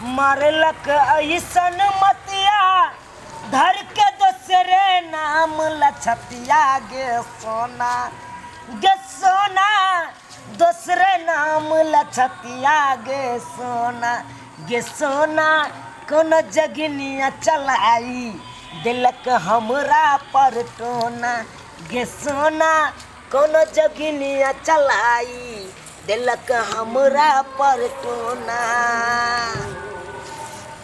मारलक ऐसन मतिया धर के दोसरे नाम लछतिया गे सोना, गे सोना, दोसरे नाम लछतिया गे सोना, गे सोना, कोनो जगनिया चलाई देलक हमरा पर टोना, गे सोना, कोनो जगनिया चलाई देलक हमरा पर टोना।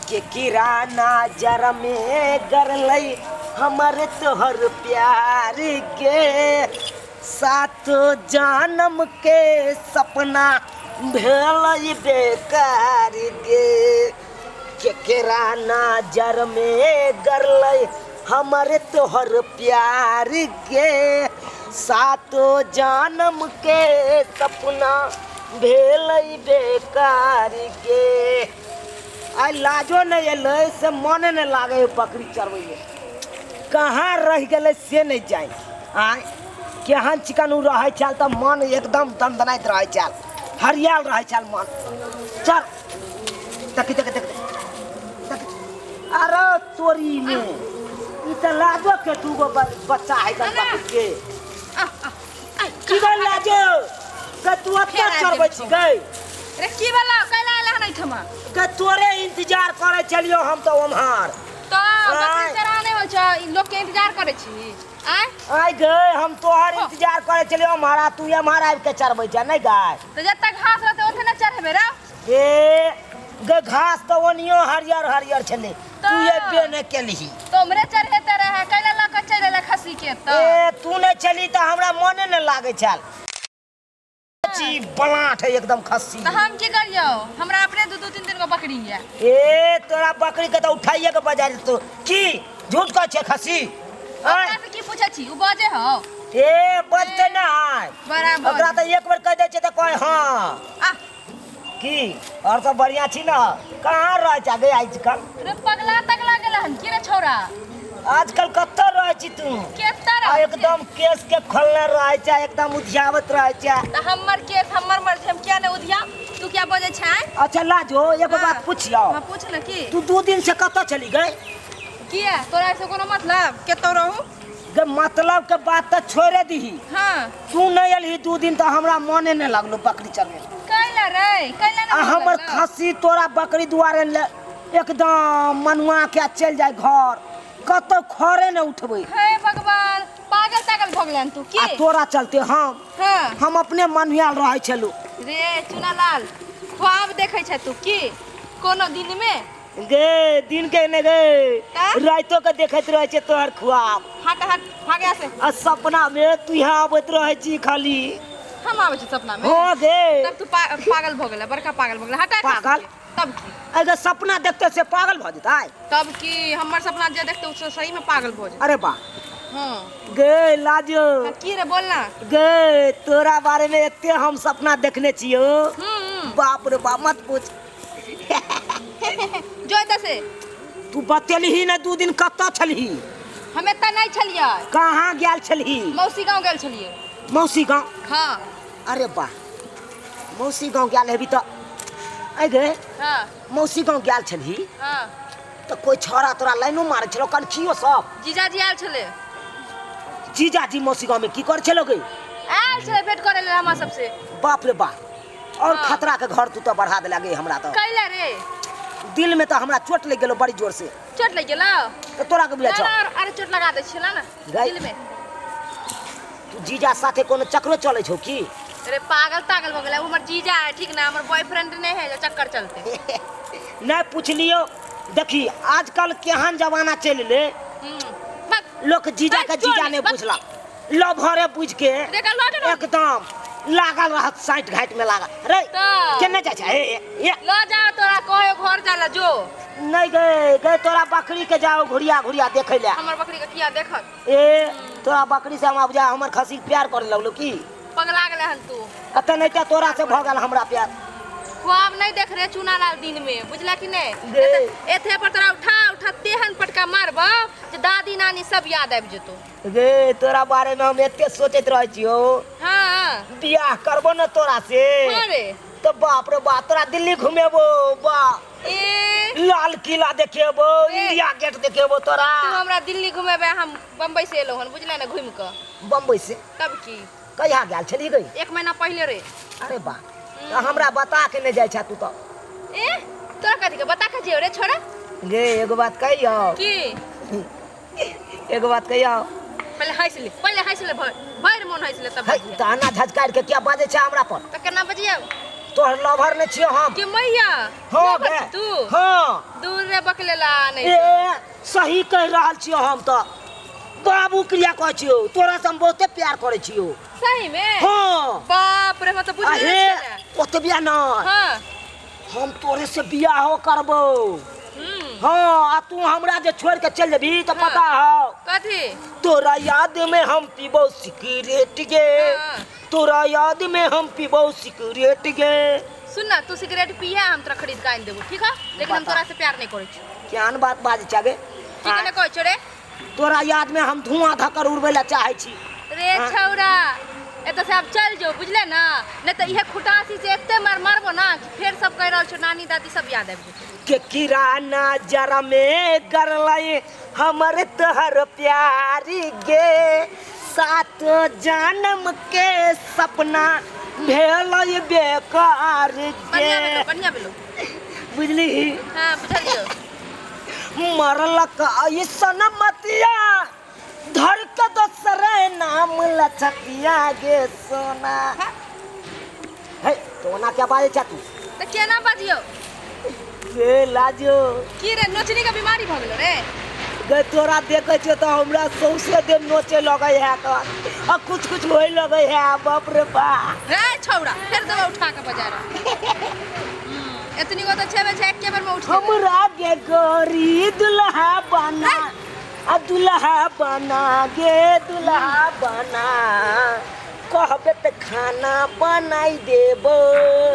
के किराना जर में गरलै हमर तोहर प्यार के, सातो जनम के सपना भेलै बेकार गे। केकरा नजर में गरलै हमर तोहर प्यार गे, सातो जनम के सपना भेलै बेकार गे। आइ लाजो नहि एलै से मने नहि लागै है बकरी चरबैमे, कहाँ रहि गेलै से नहि जानि। आँय केहन चिकन ओ रहै छल तऽ मन एकदम दनदनाइत रहै छल, हरियाल रहै छल मन। चल देखी देखी देखी देखी, अरे तोरी में ई तऽ लाजो के दूगो बच्चा है गन बकरी के। की भेल लाजो के तू एते फेर आबि चरबै गेल छी गै? रे की भेलौ, कैला आयल हन एहिठमा? के तोरे इंतजार करै छलियौ हम तऽ ओम्हर। तऽ बकरी आँय। चरा नहि होइ छौ, ई लोक के इंतजार करै छी? आँय आइ गै हम तोहर इंतजार करै छलियौ ओम्हर आ तू एम्हर आबि के चरबै छह नहि गै? तऽ जतऽ घास रहतै ओतऽ ने चढ़ेबै रौ। ए गे घास तऽ ओनियो हरियर हरियर छलै, तू एबे नहि केलही। तऽ उम्हरे चढ़ेते रहै, कैला लऽ कऽ चलि एलै खस्सी के तऽ? ए तू नहि छली तऽ हमरा मने नहि लागै छल। छी बलाट है एकदम खस्सी। तऽ हम की करियौ, हमरा अपने दू दू तीन तीन गो बकरी यऽ। ए तोरा बकरी के तऽ उठाइए के बजा देतौ की? झूठ कहै छै खस्सी? आँय? ओकरा से की पूछै छी, उ बजै हौ? ए बजतै नहि बराबर। ओकरा तऽ एक बेर कहि दै छै तऽ कहै हँ। आ की और सब बढ़िया छी न? कहाँ रहै छै गे आजकल? रे पगला तगला गेल हन की रे छौड़ा? आजकल कतऽ रहै छी तू? केतऽ आ रहै छी? एकदम केस के खोलने रहै छै, एकदम उधियाबैत रहै छै। तऽ हमर केस हमर मर्जी, हम किया नहि उधियाब? तू किया बजै छै? अच्छा लाजो एगो हाँ। बात पुछियौ। हाँ पूछ न। की तू 2 दिन से कतऽ चली गई? किया तोरा से कोनो मतलब? केतौ रहू। गे मतलब के बात तऽ छोड़े दीही। हाँ तू नहीं एलही 2 दिन तऽ हमरा मने नहीं लगलो बकरी चरबे। कैला रे, कैला आ नहीं मन हमर लगलो? खस्सी तोरा बकरी दुआरे ले एकदम मनुआ के चलि जाय घर, कतौ खरे नहीं उठबै। हे भगवान, पागल तागल भऽ गेलन तू की? आ तोरा चलते हम हाँ हम अपने मनुआल रहै छलू। रे चुनालाल, ख्वाब देखै छ तू की कोनो दिन में? गे दिन के ने गे का? रातो के देखैत रहै छै तोहर ख्वाब। हट हट भाग यहाँ से। आ सपना में तू यहाँ आबैत रहै छी खाली। हम आबै छी सपना में? हाँ गे। तब तू पागल भऽ गेलै, बड़का पागल भऽ गेलै। हटा पागल? तब की? अगर सपना देखते से पागल भऽ जेतै? तब की, हमर सपना जे देखते ओ सही में पागल भऽ जेतै। अरे वाह। हाँ गे लाजो। हाँ, की रे बोल ना। गे तोरा बारे में एते हम सपना देखने छियो। बाप रे बाप मत पूछ। जो एतऽ से। तू बतेलही ने 2 दिन कतऽ छलही? हम एतऽ नहि छलियै। कहाँ गेल छलही? मौसी गाँव गेल छलियै। मौसी गाँव? हाँ। अरे वाह, मौसी गाँव गेल हेबी तऽ। अइ गे हाँ मौसी गाँव गेल छलही? हाँ। तऽ कोइ छौड़ा तोरा लाइनो मारै छलौ कनखियो सब? जीजाजी आयल छलै। जीजाजी मौसी गाँव में की करै छलौ गे? आयल छलै भेंट करै लेल हमरा सबसे। बाप रे बाप, और हाँ। खतरा के घर तू तऽ बढ़ा देला गे हमरा तऽ। कैला रे? दिल में तऽ हमरा चोट लागि गेलो बड़ी जोर से। चोट लागि गेलौ? तऽ तोरा के बुझाइ ना, छौ? ना, अरे चोट लगा दै छियै ना गई। दिल में। तू जीजा साथे कोनो चक्रो चलै छौ की? अरे पागल तागल भऽ गेलै, ओ हमर जीजा है ठीक ना, हमर बॉयफ्रेंड नहीं है जो चक्कर चलते। नहीं पूछलियो, देखी आजकल केहन जमाना चलि एलै, लोक जीजा के जीजा नहीं बुझलक, लभरे बुझ के देखा लऽ जाओ ना। एकदम लागल रहत साइट घाट में लागल। रे तऽ। केने जाइ छै? ए, ए, ए। लऽ जाओ तोरा कहे घर जाला जो। नहीं गे, गे तोरा बकरी के जाओ घुरिया घुरिया देखै ले। हमर बकरी के किया देखत? ए तोरा बकरी से हम अब जा हमर खस्सी के प्यार करे लगलो की? पगला गेलै हन तू। कतऽ नहीं तऽ तोरा से भऽ गेल हमरा प्यार। ख्वाब नहीं देख रहे चुनालाल दिन में, बुझला कि नहीं? गे। एथे पर तोरा उठा उठा तेहन पटका मारबौ जे दादी नानी सब याद आबि जेतौ। गे तोरा बारे में हम एते सोचैत रहै छियौ। हाँ। बियाह करबो न तोरा से। हाँ रे। तो बाप रे बाप तोरा दिल्ली घुमेबो बाप। ए किला देखेबो, ए। इंडिया गेट देखेबो तोरा। तू हमरा दिल्ली घुमेबे, हम बम्बई से एलो हन, बुझले ने, घूम के। बम्बई से? तब की। कहिया गेल छली गई? एक महीना पहले रे। अरे बा, तऽ हमरा बता के नहि जाइ छा तू तऽ। ए, तोरा कथी के बता के जेबे रे छोड़ा? गे, एगो बात कहियौ। की? एगो बात कहियौ। पहले हंस ले, पहले हंस ले, भर भरि मोन हंस ले तब है बजिया। तऽ एना झझकारि के किया बाजै छै हमरा पर? तऽ केना बजियौ? तोहर लवर नहि छियौ हम। के मैया? हाँ लवर गे। तू? हाँ। दूर रे बकलेला नहीं। ए, सही कहि रहल छियौ हम तऽ। बाबू क्रिया कहै छियौ, तोरा से हम बहुते प्यार करै छियौ। सही में? हाँ। बाप रे, हम तऽ बुझले अहे, नहि छलै। ओतबिया नहि। हाँ। हम तोरे से बियाहो करबो। हाँ, आ तू हमरा जे छोड़ के चल जेबही तऽ पता हौ? कथी? तोरा याद में हम पीबो सिगरेट गे। हाँ। तोरा याद में हम पीबो सिगरेट गे। सुन ना, तू सिगरेट पिया, हम तोरा खरीद के आनि देबो, ठीक है? लेकिन हम बता। तोरा से प्यार नहीं करै छी। केहन बात बाजै छै गे? ठीक है ने कहै छौ रे? तोरा याद में हम धुआं धक्कर उड़बै लए चाहै छी। रे छौरा, एतऽ से आब चल जो, बुझले ना? नहीं तऽ इहे खुटासी से एते मार मारबो ना कि फेर सब कहि रहल छौ नानी दादी सब याद आबि जेतौ। के किराना जरा में गरलै हमर तोहर प्यारी गे, सात जन्म के सपना भेलै बेकार गे। बढ़िया भेलो, बढ़िया भेलो। बुझली? हाँ, बुझलियौ। मरलक ऐसन मतिया धर के दोसरे नाम लचकिया गे सोना। हे, तो ओना क्या बाजै छा तू? तऽ केना बाजियौ? गे लाजो। की रे, नोचनी के बीमारी भऽ गेलो रे? गे, तोरा देखै छियै तऽ हमरा सौंसे देह नोचे लगै है तऽ आ कुछ कुछ होय लगै है, बाप रे बाप। रे छौड़ा, फेर दवा उठा के बजा रहा। एतनी गो तऽ छेबे छै, एके बेर में उठ जेबै। हमरा गे गोरी दुल्हा बना, आ दुल्हा बना गे, दुल्हा बना, कहबे तऽ खाना बनाइ देबो।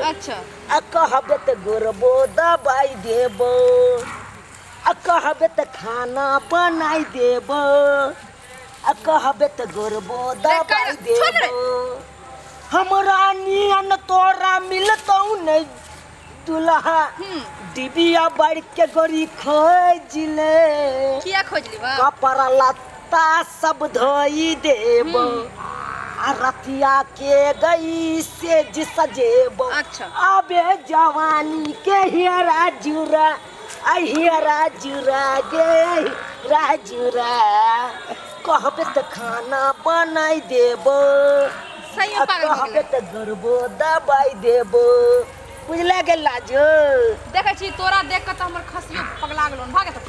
अच्छा। आ कहबे तऽ गोरबो दबाइ देबो, आ कहबे तऽ खाना बनाइ देबो, आ कहबे तऽ गोरबो दबाइ छोड़ रे। देबो। हमरा नियन तोरा मिलतौ नहि दुल्हा। डिबिया बाढ़ के गोरी खोज ले। किया खोजली बा? कपड़ा लत्ता सब धोई देब, आ रतिया के गई से सजेब। अच्छा। अबे जवानी के हियरा जुरा, आ हियरा जुरा गे राजुरा, कहबे तऽ खाना बनाइ देबो। सही आ में पागल भऽ कहबे गेलै। तऽ गरबो दबाइ देबो। बुझले गेल लाजो? देखै छी, तोरा देख के तऽ हमर खसियो पगला गेलो, भागे तऽ।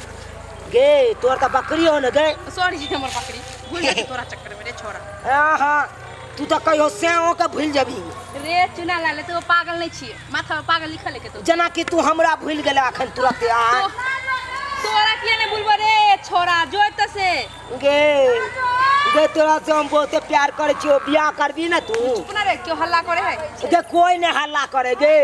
गे, तोर तऽ बकरी हो ने गे। सॉरी, हमर बकरी भूल जाइ छी तोरा चक्कर में रे छोरा। हाँ हाँ, तू तऽ कहियो सेहो के भूलि जेबही। रे चुना लाल, तू पागल नहीं छियै, माथा में पागल लिखल है के तू। जेना कि तू हमरा भूलि गेलै अखन तुरते आ। तोरा किया नहीं भूलबो रे छोरा, जो एतऽ से। गे गे, तोरा से हम बहुते प्यार करै छियौ, बियाह करबी ने तू? चुप ना रे, क्यों हल्ला करे है? गे, कोई नहीं हल्ला करे गे।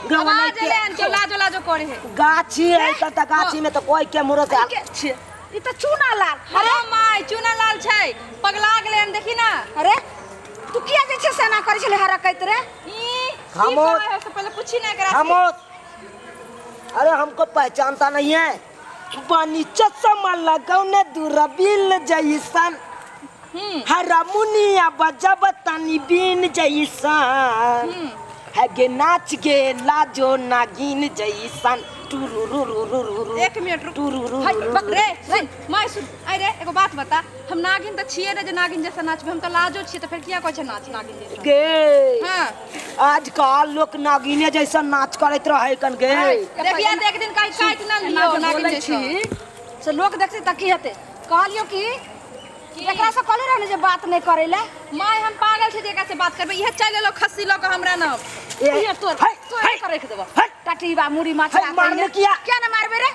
गे, आवाज ओनाहिते- एलै हन, क्यों लाजो लाजो करे है? गाछी है तऽ गाछी में तऽ कोई के मुरो से। के छियै ई? तऽ चूना लाल। अरे my, चूना लाल छै, पगला गेलै हन, देखी ना। अरे, तू किया जे छै से एना करै छलै हरकत रे? ई की खामोश। कहै है से पहले पूछी ना एकरा से। खामोश। अरे, हमको पहचानता नहीं है? बानी चश्मा लगौने दूरबीन जैसन, हरा मुनिया बजब तनी बीन जैसन है गे, नाच गे लाजो नागिन जैसन, टुरु रु रु रु रु रु। एक मिनट रुक। टुरु रु हाय, रु रु। बक रे, सुन my, सुन आई रे, एगो बात बता, हम नागिन तऽ छियै ने जे नागिन जैसा नाचबै? हम तऽ लाजो छियै, तऽ फेर किया कहै छै नाच नागिन जैसा? गे, हाँ। आजकल लोक नागिने जैसन नाच करैत रहे कन गे। देखिया तऽ एक दिन कहीं काटि ना एना लियो जे नागिन बोलै जैसा। छी से लोक देखतै तऽ की हेतै? कहलियौ कि एकरा से कहले रहे ने जे बात नहि करै ले। My, हम पागल छी जे एकरा से बात करबै? इहे चलि एलो खस्सी लऽ कऽ हमरा न। ए, इहे तोर है, तोर है, के रख देबो। है। टटीबा मुड़ी माछ। है, मारने किया? किया ने मारबै रे?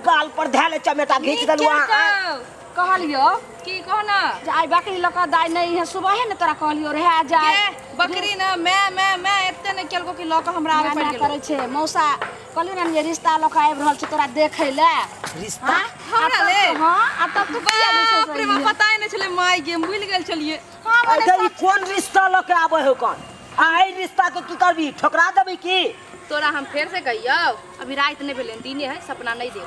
गाल पर धैले चमेटा घीच नीक देलु। केलकौ। कहलियौ की कह ना? जे आइ बकरी लऽ कऽ दाइ नहि है, सुबहे ने तोरा कहलियौ रहे जाय। गे बकरी न, मैं मैं एते नहि केलको कि लऽ कऽ हमरा आबे पड़ि एना गेलो। करै छै मौसा, कहलियौ ने जे रिश्ता लऽ कऽ आबि रहल छै तोरा देखै लए। रिश्ता? हाँ? हमरा आ तब ले? हाँ, आ तब तू किया जे छै बाप से रे बाप, पता नहि छलै माय गे, भूलि गेल छलियै। हाँ, मने अरे, ई कोन रिश्ता लऽ के आबै हो कन? आ एहि रिश्ता के की करबी, ठोकरा देबी की? तोरा हम फेर से कहियौ, अभी राति नहि भेलै, दिने है, सपना नहीं देख।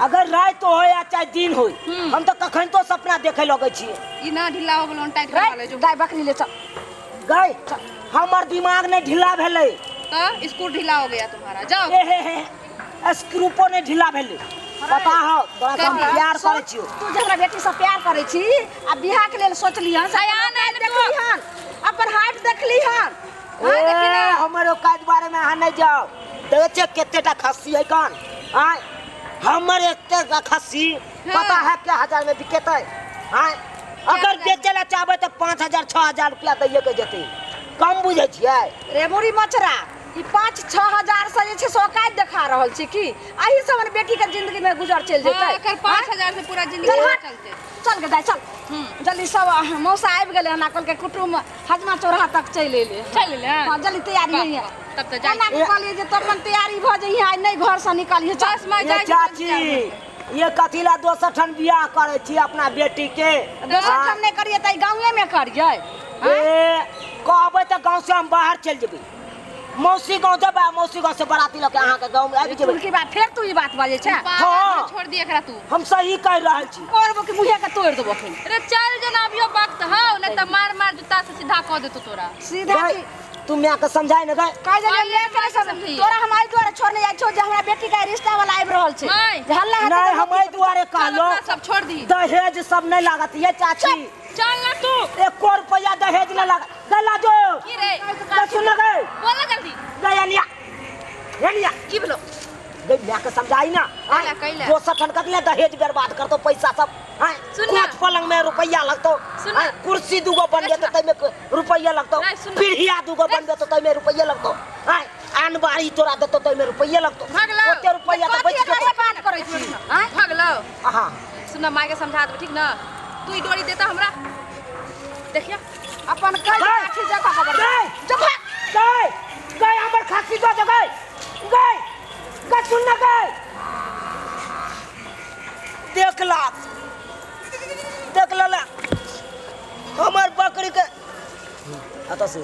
अगर राति हो या चाहे दिन हो, हम तो कखन तो सपना देखे लगै छियै। ई ना ढीला हो गेलौ, टाइट करा ले जो। गाय बकरी ले चल। गाय हमर दिमाग नहीं ढीला भेलै। तो स्कूल ढीला हो गया तुम्हारा, जाओ। ए हे हे, स्क्रूपो नहीं ढीला भेलै। पता हो तोरा से हम प्यार करै छियौ। तू जे हमरा बेटी से प्यार करै छी आ बियाह के लेल सोचली हन, सयान आयल तू। देखली हन, अपन हाइट देखली हन। ए हमर औकात बारे में अहाँ नहीं जाओ। देखै छियै कतेटा खस्सी है कन? आँय हमर एतेटा खस्सी पता है क्या हजार में बिकेतै? आँय अगर बेचै लए चाहबै तऽ 5000 6000 रुपया दैये के जेतै। कम बुझै छियै? रे मुड़ी मचरा, ई 5-6 हजार से जे छै से औकात देखा रहल छै की? एही से हमर बेटी के जिंदगी में गुजर चलि जेतै। हाँ, एकर 5000 से पूरा जिंदगी चल हट। चलते। चल गे दाइ चल। जल्दी सब मौसा आबि गेलै हन, कहलकै कुटुम्ब हजमा चौराहा तक चलि एलै। चलि एलै हन? हाँ, जल्दी तैयारी वाह, होइए। वाह, तब तऽ जाइ। ओना कहलियै जे तू अपन तैयारी भऽ जइहे, आइ नहि घर से निकलिहे। चल। बस मैं ये जाइ छी। चाची, ये कथी ला दोसर ठाम बियाह करै छी अपना बेटी के? दोसर ठाम नहि करियै तऽ गाँवे मे करियै। ए कहबै तऽ गाँव से हम बाहर चलि जेबै। मौसी गाँव जेबै, मौसी गाँव से बराती लऽ के अहाँके गाँव में आबि जेबै। की बात फेर तू ई बात बाजै छै? हाँ। छोड़ दिए एकरा तू। हम सही कहि रहल छी। करबो कि मुँहे के तोड़ि देबो अखन। अरे चल जना अभियो वक्त हौ, नहीं तऽ मार मार जूता से सीधा कऽ देतो तोरा। सीधा की तू माय के समझाय ने गए। कहि देलियै माय के नहि समझियै। तोरा हम एहि दुआरे छोड़ने जाइ छौ जे हमरा बेटी के रिश्ता वाला आबि रहल छै। जे हल्ला हेतै। नहीं हम एहि दुआरे कहलहुँ सब छोड़ दी। दहेज सब नहीं लागत ये चाची। चल ना तू। एको रुपया दहेज नहीं लागत। गला जो। की रे? सुन ना गए। बोल ना जल्दी। गए अनिया। अनिया। की भेलो? गई माय के समझाई ना। कैला, कैला। दोसर ठन कतले दहेज बर्बाद करतो पैसा सब। कोच पलंग में रुपया लगतो। कुर्सी दूगो बन जेतो तै में रुपया लगतो। पीढ़िया दूगो बन जेतो तै में रुपया लगतो। आनबारी तोरा देतो तै में रुपया लगतो। ओते रुपया तो बच जेतो। बात करै छी। भगलो। हां सुन माय के समझा देबो ठीक ना? तू ई डोरी देता हमरा। देखियो अपन कल आखि जगह खबर। जगह गए गए हमर खासी दो जगह गए गए सुन ना गए। देख ला देख ला हमर बकरी के अतः से।